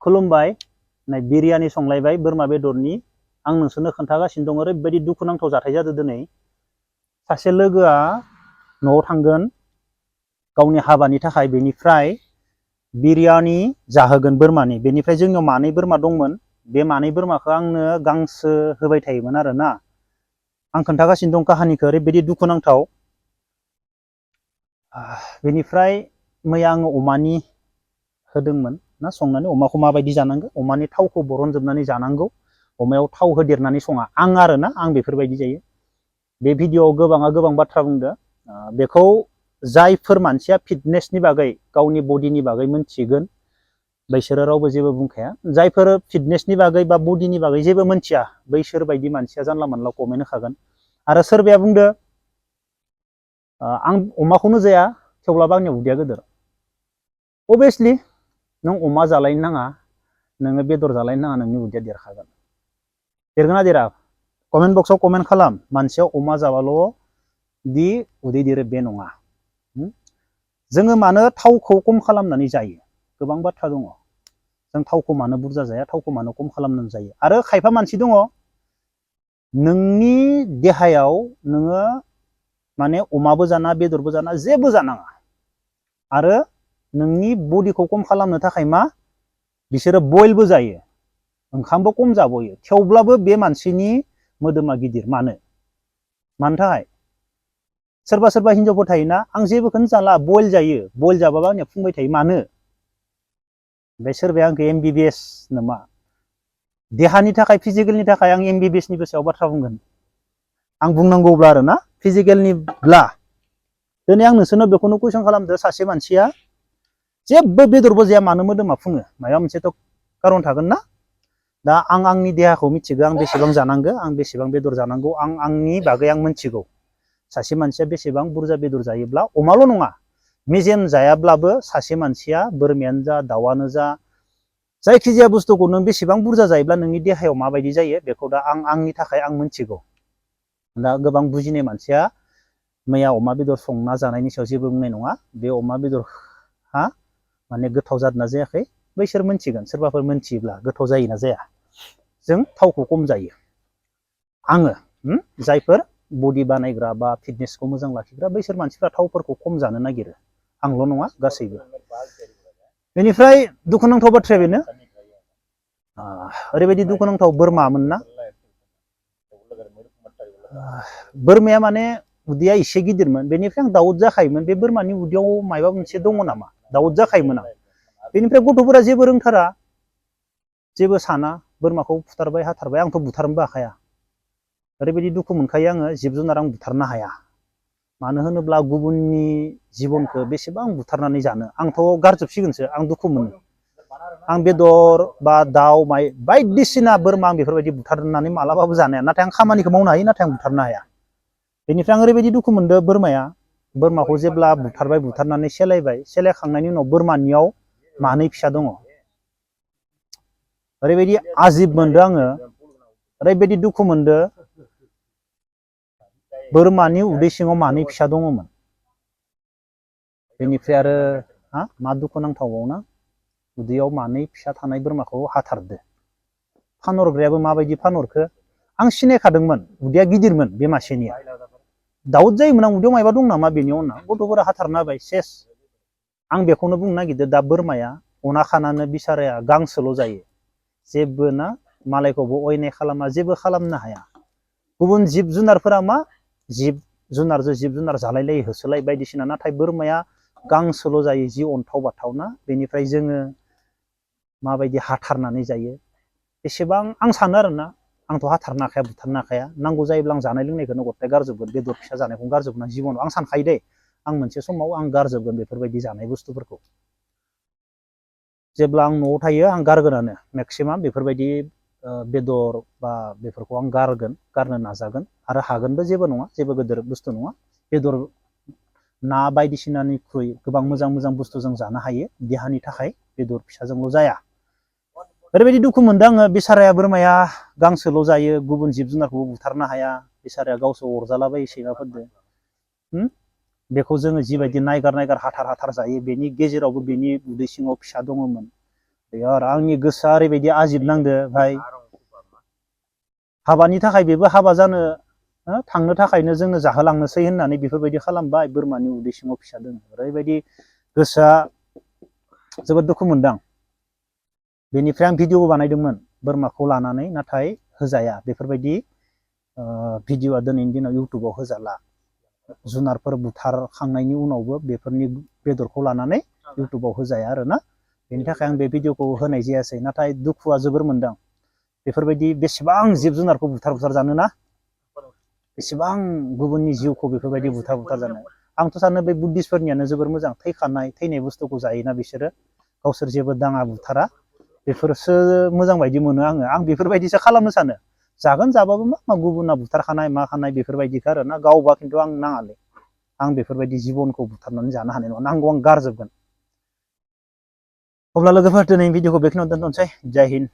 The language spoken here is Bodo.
खुलुमबाय नै बिरियानि संलायबाय बोरमा बेदरनि आं नोंसोरनो खोन्थागासिनो दं ओरैबायदि दुखुनांथाव जाथाय जादों दिनै सासे लोगोआ न'आव थांगोन गावनि हाबानि थाखाय बेनिफ्राय बिरियानि जाहोगोन बोरमानि बेनिफ्राय जोंनियाव मानै बोरमा दंमोन बे मानै बोरमाखौ आंनो गांसो होबाय थायोमोन आरोना आं खोन्थागासिनो दं काहानिखौ ओरैबायदि दुखुनांथाव बेनिफ्राय मैया आङो अमानि होदोंमोन ना संनानै अमाखौ माबायदि जानांगौ अमानि थावखौ बरनजोबनानै जानांगौ अमायाव थाव होदेरनानै सङा आं आरोना आं बेफोरबायदि जायो बे भिडिअआव गोबाङा गोबां बाथ्रा बुंदों बेखौ जायफोर मानसिया फिटनेसनि बागै गावनि बडिनि बागै मोनथिगोन बैसोरो रावबो जेबो बुंखाया जायफोर फिटनेसनि बागै बा बडिनि बागै जेबो मोनथिया बैसोर बायदि मानसिया जानला मोनला कमेन्ट होखागोन आरो सोरबाया बुंदो आं अमाखौनो जाया थेवब्लाबो आंनि उदैया गिदिर अभियासलि नों अमा जालायनो नाङा नोङो बेदर जालायनो नाङा नोंनि उदैया देरखागोन देरगोना देरा कमेन्ट बक्सआव कमेन्ट खालाम मानसिया अमा जाबाल' दि उदै देरो बे नङा जोङो मानो थावखौ खम खालामनानै जायो गोबां बाथ्रा दङ जों थावखौ मानो बुरजा जाया थावखौ मानो खम खालामनानै जायो आरो खायफा मानसि दङ नोंनि देहायाव नोङो माने अमाबो जाना बेदरबो जाना जेबो जानाङा आरो नोंनि बडिखौ खम खालामनो थाखाय मा बिसोरो बयलबो जायो ओंखामबो खम जाबोयो थेवब्लाबो बे मानसिनि मोदोमा गिदिर मानो थाखाय सोरबा सोरबा हिनजावफोर थायोना आं जेबोखौनो जाला बयल जायो बयल जाबाबो आंनिया फुंबाय थायो मानो ओमफ्राय सोरबाया आंखौ MBBS नामा देहानि थाखाय फिजिकेलनि थाखाय आं MBBSनिबो सायाव बाथ्रा बुंगोन आं बुंनांगौब्ला आरोना फिजिकेलनिब्ला दिनै आं नोंसोरनो बेखौनो कुइसन खालामदो सासे मानसिया जेबो बेदरबो जाया मानो मोदोमा फुङो माबा मोनसेथ' खारन थागोन ना दा आं आंनि देहाखौ मिथिगौ आं बेसेबां जानांगौ आं बेसेबां बेदर जानांगौ आं आंनि बागै आं मिथिगौ सासे मानसिया बेसेबां बुरजा बेदर जायोब्ला अमाल' नङा मेजेम जायाब्लाबो सासे मानसिया बोरमायानो जा दाउआनो जा जायखिजाया बुस्थुखौ नों बेसेबां बुरजा जायोब्ला नोंनि देहायाव माबायदि जायो बेखौ दा आंनि थाखाय आं मिथिगौ दा गोबां बुजिनाय मानसिया मैया अमा बेदर संना जानायनि सायाव जेबो बुंनाय नङा बे अमा बेदरहा माने गोथाव जादोंना जायाखै बैसोर मोनथिगोन सोरबाफोर मोनथियोब्ला गोथाव जायोना जाया जों थावखौ खम जायो आङो जायफोर बडि बानायग्रा बा फिटनेसखौ मोजां लाखिग्रा बैसोर मानसिफ्रा थावफोरखौ खम जानो नागिरो आंल' नङा गासैबो बेनिफ्राय दुखुनांथाव बाथ्राया बेनो ओरैबायदि दुखुनांथाव बोरमामोन ना बोरमाया माने उदैया एसे गिदिरमोन बेनिफ्राय आं दाउद जाखायोमोन बे बोरमानि उदैयाव माबा मोनसे दङ नामा दाउद जाखायोमोन आं बेनिफ्राय गथ'फोरा जेबो रोंथारा जेबो साना बोरमाखौ बुथारबाय हाथारबाय आंथ' बुथारनोबो हाखाया ओरैबायदि दुखु मोनखायो आङो जिब जुनार आं बुथारनो हाया मानो होनोब्ला गुबुननि जिबनखौ बेसेबां बुथारनानै जानो आंथ' गारजोबसिगोनसो आं दुखु मोनो आं बेदर बा दाउ बायदिसिना बोरमा आं बेफोरबायदि बुथारनानै मालाबाबो जानो हाया नाथाय आं खामानिखौ मावनो हायो नाथाय आं बुथारनो हाया बेनिफ्राय आं ओरैबायदि दुखु मोनदों बोरमाखौ जेब्ला बुथारनानै सेलायखांनायनि उनाव बोरमानियाव मानै फिसा दङ ओरैबायदि आजिब मोनदों आङो ओरैबायदि दुखु मोनदों बोरमानि उदै सिङाव मानै फिसा दङमोन बेनिफ्राय आरो मा दुखु नांथावबावना उदैयाव मानै फिसा थानाय बोरमाखौ हाथारदो फानहरग्रायाबो माबायदि फानहरखो आं सिनायखादोंमोन उदैया गिदिरमोन बे मासेनिया दाउद जायोमोन आं उदैयाव मायबा दं नामा बेनि उनाव गथ'फोरा हाथारना होबाय सेस आं बेखौनो बुंनो नागिरदों दा बोरमाया अना खानानो बिसाराया गांसोल' जायो जेबो ना मालायखौबो अयनाय खालामा जेबो खालामनो हाया गुबुन जिब जुनारफोरा मा जिब जुनार जालायलायो होसोलाय बायदिसिना नाथाय बोरमाया गांसोल' जायो जि अन्थाव बाथाव ना बेनिफ्राय जोङो माबायदि हाथारनानै जायो एसेबां आं सानो आरोना आंथ' हाथारनो हाखाया बुथारनो हाखाया नांगौ जायोब्ला आं जानाय लोंनायखौनो गथाय गारजोबगोन बेदर फिसा जानायखौनो गारजोबगोन आं जिबनाव आं सानखायो दे आं मोनसे समाव आं गारजोबगोन बेफोरबायदि जानाय बुस्थुफोरखौ जेब्ला आं न'आव थायो आं गारगोनानो मेक्सिमाम बेफोरबायदि बेदर बा बेफोरखौ आं गारनो नाजागोन आरो हागोनबो जेबो नङा जेबो गिदिर बुस्थु नङा बेदर ना बायदिसिनानिख्रुइ गोबां मोजां मोजां बुस्थु जों जानो हायो देहानि थाखाय बेदर फिसाजोंल' जाया ओरैबायदि दुखु मोनदों आङो बिसाराया बोरमाया गांसोल' जायो गुबुन जिब जुनारखौबो बुथारनो हाया बिसाराया गावसो अरजालाबायो सैमाफोरजों बेखौ जोङो जिबायदि नायगार हाथार जायो बेनि गेजेरावबो बेनि उदै सिङाव फिसा दङमोन बेयाव आंनि गोसोआ ओरैबायदि आजिब नांदो भाई हाबानि थाखाय बेबो हाबा जानो थांनो थाखायनो जोंनो जाहोलांनोसै होननानै बेफोरबायदि खालामबाय बोरमानि उदै सिङाव फिसा दङ ओरैबायदि गोसोआ जोबोद दुखु मोनदां बेनिफ्राय आं भिडिअबो बानायदोंमोन बोरमाखौ लानानै नाथाय होजाया बेफोरबायदि भिडिअआ दिनैनि दिनाव इउटुबाव होजाला जुनारफोर बुथारखांनायनि उनावबो बेफोरनि बेदरखौ लानानै इउटुबाव होजाया आरोना बेनि थाखाय आं बे भिडिअखौ होनाय जायासै नाथाय दुखुआ जोबोर मोनदों बेफोरबायदि बेसेबां जिब जुनारखौ बुथार जानोना बेसेबां गुबुननि जिउखौ बेफोरबायदि बुथार जानो आंथ' सानो बे बुद्धिस्टफोरनियानो जोबोर मोजां थैनाय बुस्थुखौ जायोना बिसोरो गावसोर जेबो दाङा बुथारा बेफोरसो मोजां बायदि मोनो आं बेफोरबायदिसो खालामनो सानो जागोन जाबाबो मा गुबुना बुथारखानाय मा खानाय बेफोरबायदिखौ आरो ना गावबा खिन्थु आं नाङालै आं बेफोरबायदि जिबनखौ बुथारनानै जानो हानाय नङा नांगौ आं गारजोबगोन अब्ला लोगोफोर दिनै भिडिअखौ बेखिनियाव दोनथ'नोसै जय हिन्द